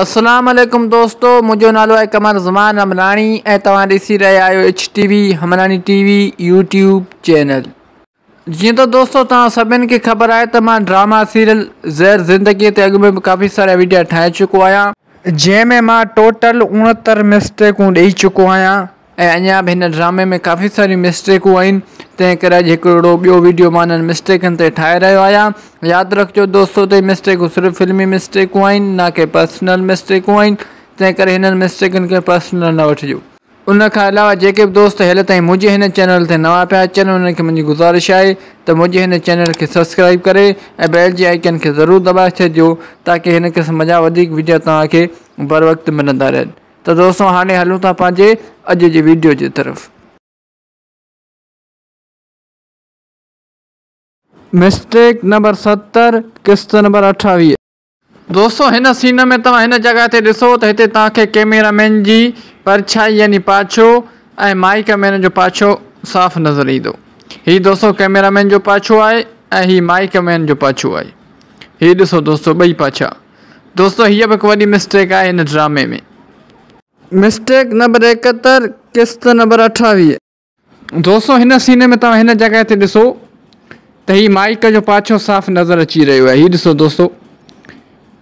اسلام عليڪم دوستو منهنجو نالو آهي قمر زمان همراڻي ۽ توهان ڏسي رهيا آهيو H T V Hamrani T V YouTube channel. جيئن ته دوستو توهان سڀن کي خبر آهي ته مان ڊراما سيريل زهر زندگي تي اڳ ۾ به ڪافي سارا ويڊيا ٺاهي چڪو آهيان. جنهن ۾ مان ٽوٽل 69 مسٽيڪون ڏئي چڪو آهيان. ۽ اڃا به هن ڊرامي ۾ ڪافي ساريون مسٽيڪون آهن تنهن ڪري اڄ هڪ اهڙو ٻيو ويڊيو مان انهن مسٽيڪن تي ٺاهي رهيو آهيان ياد رکجو دوستو ته هي مسٽيڪون صرف فلمي مسٽيڪون آهن نه ڪي پرسنل مسٽيڪون آهن تنهن ڪري هنن مسٽيڪن کي پرسنل نه وٺجو. ان کان علاوه جيڪي به دوست هيل تائين منهنجي هن چينل تي نوان پيا اچن انهن کي منهنجي گذارش آهي ته منهنجي هن چينل کي سبسڪرائيب ڪري ۽ بيل جي آئيڪن کي ضرور دٻائي ڇڏجو تاڪه هن قسم جا وڌيڪ ويڊيو توهان کي بروقت ملندا رهن. ته دوستو هاڻي هلون ٿا پنهنجي اڄ جي ويڊيو جي طرف. مسٽيڪ نمبر 70 قسط نمبر 28. دوستو هن سين ۾ توهان هن جڳهه تي ڏسو ته هتي توهان کي ڪيميرا مين جي پرڇائي يعني پاڇو ۽ مائيڪ مين جو پاڇو صاف نظر ايندو. هي دوستو ڪيميرا مين جو پاڇو آهي ۽ هي مائيڪ مين جو پاڇو آهي. هي ڏسو دوستو ٻئي پاڇا. دوستو هيء به هڪ وڏي مسٽيڪ آهي هن ڊرامي ۾. مسٽيڪ نمبر 71 قسط نمبر 28. دوستو هن سين ۾ توهان هن جڳهه تي ڏسو ته هي مائيڪ جو پاڇو صاف نظر اچي رهيو آهي هي ڏسو دوستو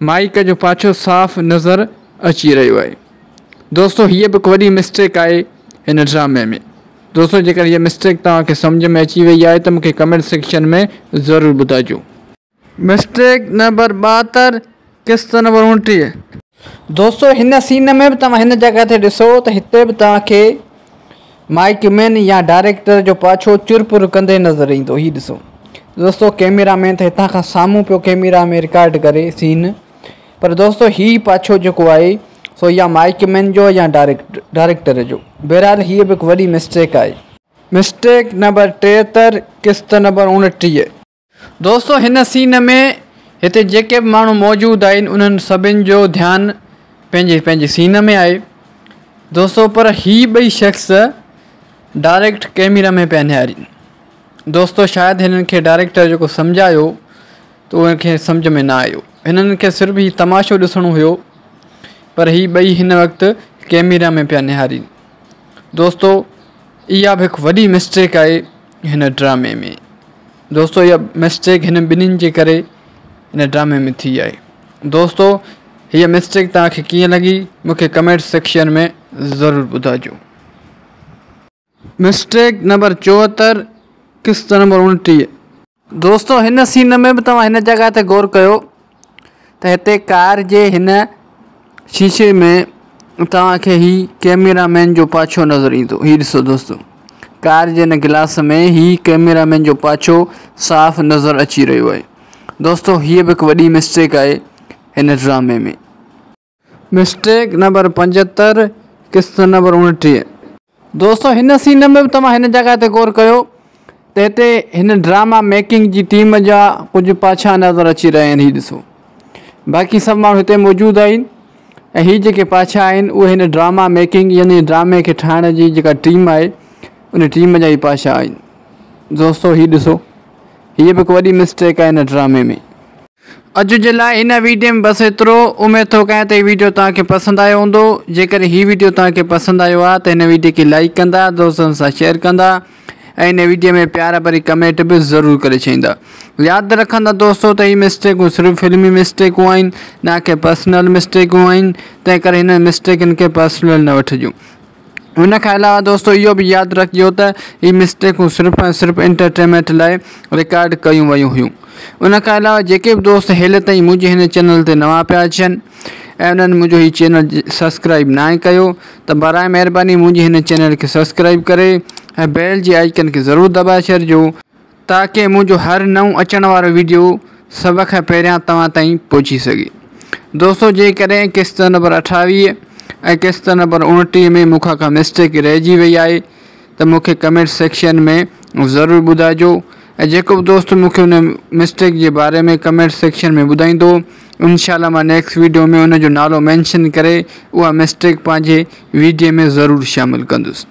مائيڪ جو پاڇو صاف نظر اچي رهيو آهي دوستو هيء به هڪ وڏي مسٽيڪ آهي هن ڊرامي ۾ دوستو جيڪر هيء مسٽيڪ توهان کي سمجهه ۾ اچي وئي آهي ته مونکي ڪمينٽ سيڪشن ۾ ضرور ٻڌائجو. مسٽيڪ نمبر 72 قسط نمبر 29. دوستو هن سين ۾ به توهان هن جڳهه تي ڏسو ته هتي به توهان کي مائيڪ مين يا ڊائريڪٽر جو پاڇو چرپر ڪندي نظر ايندو هي ڏسو دوستو ڪيميرا مين ته هتان کان سامهون پيو ڪيميرا ۾ رڪارڊ ڪري سين پر دوستو هي پاڇو جيڪو آهي سو يا مائيڪ مين جو يا ڊائريڪٽر جو بهرحال هيء به هڪ وڏي مسٽيڪ آهي. مسٽيڪ نمبر 73 قسط نمبر 29. دوستو هن سين ۾ هتي جيڪي به ماڻهو موجود آهن انهن سڀن جو ڌيان پنهنجي پنهنجي سين ۾ آهي دوستو پر هي ٻئي شخص ڊائريڪٽ ڪيميرا ۾ پيا نهارين دوستو شايد هنن کي ڊائريڪٽر جيڪو سمجهايو ته انهن کي سمجهه ۾ نه آيو هنن کي صرف هي تماشو ڏسڻو هيو پر هي ٻئي هن وقت ڪيميرا ۾ پيا نهارين دوستو اها به هڪ وڏي مسٽيڪ آهي هن ڊرامي ۾ دوستو اها مسٽيڪ هن ٻنهين جي ڪري هن ڊرامي ۾ ٿي آهي دوستو هيء مسٽيڪ توهان کي ڪيئن لڳي مون کي ڪمينٽ سيڪشن ۾ ضرور ٻڌائجو. مسٽيڪ نمبر 74 قسط نمبر 29. دوستو هن سين ۾ به توهان هن جڳهه تي غور ڪيو ته هتي ڪار جي هن شيشي ۾ توهان کي هي ڪيميرا مين جو پاڇو نظر ايندو هي ڏسو دوستو ڪار جي هن گلاس ۾ هي ڪيميرا مين جو پاڇو صاف نظر اچي رهيو آهي دوستو هيء به هڪ وڏي مسٽيڪ آهي هن ڊرامي ۾. مسٽيڪ نمبر 75 قسط نمبر 29. دوستو هن سين ۾ به توهان هن جڳهه تي غور ڪيو ته هتي هن ڊراما ميڪنگ جي ٽيم جا ڪجهه پاڇا نظر اچي رهيا آهن هي ڏسو باقي سڀ ماڻهو هتي موجود آهن ۽ هي جيڪي پاڇا آهن اهي هن ڊراما ميڪنگ يعني ڊرامي کي ٺاهڻ جي جيڪا ٽيم آهي ان ٽيم جا هي پاڇا آهن دوستو هي ڏسو هي به هڪ وڏي مسٽيڪ آهي هن ڊرامي ۾. اڄ جي لاء هن ويڊيو ۾ بس ايترو. اميد ٿو ڪيان ته هي ويڊيو توهان کي پسند آيو هوندو. جيڪڏهن هي ويڊيو توهان کي پسند آيو آهي ته هن ويڊيو کي لائيڪ ڪندا، دوستن سان شيئر ڪندا ۽ هن ويڊيو ۾ پيار ڀري ڪمينٽ به ضرور ڪري ڇڏيندا. ياد رکندا دوستو ته هي مسٽيڪون صرف فلمي مسٽيڪون آهن نه ڪي پرسنل مسٽيڪون آهن تنهن ڪري هنن مسٽيڪن کي پرسنل نه وٺجو. ان کان علاوه دوستو اهو به ياد رکجو ته هي مسٽيڪون صرف ۽ صرف انٽرٽينمينٽ لاء رڪارڊ ڪيون ويون هيون. ان کان علاوه جيڪي به دوست هيل تائين منهنجي هن چينل تي نوان پيا اچن ۽ انهن منهنجو هي چينل سبسڪرائيب ناهي ڪيو ته براء مهرباني منهنجي هن چينل کي سبسڪرائيب ڪري ۽ بيل جي آئيڪن کي ضرور دٻائي ڇڏجو تاڪه منهنجو هر نئون اچڻ وارو ويڊيو سڀ کان پهريان توهان تائين پهچي سگهي. دوستو جيڪڏهن قسط نمبر 28 ۽ قسط نمبر 29 ۾ مون کان ڪا مسٽيڪ رهجي وئي آهي ته مون کي ڪمينٽ سيڪشن ۾ ضرور ٻڌائجو ۽ جيڪو به دوست مون کي ان مسٽيڪ جي باري ۾ ڪمينٽ سيڪشن ۾ ٻڌائيندو انشاء الله مان نيڪسٽ ويڊيو ۾ ان جو نالو مينشن ڪري اها مسٽيڪ پنهنجي ويڊيو ۾ ضرور شامل ڪندس.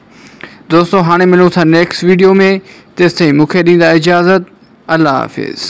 دوستو هاڻي ملون ٿا نيڪسٽ ويڊيو ۾ تيستائين مونکي ڏيندا اجازت الله حافظ.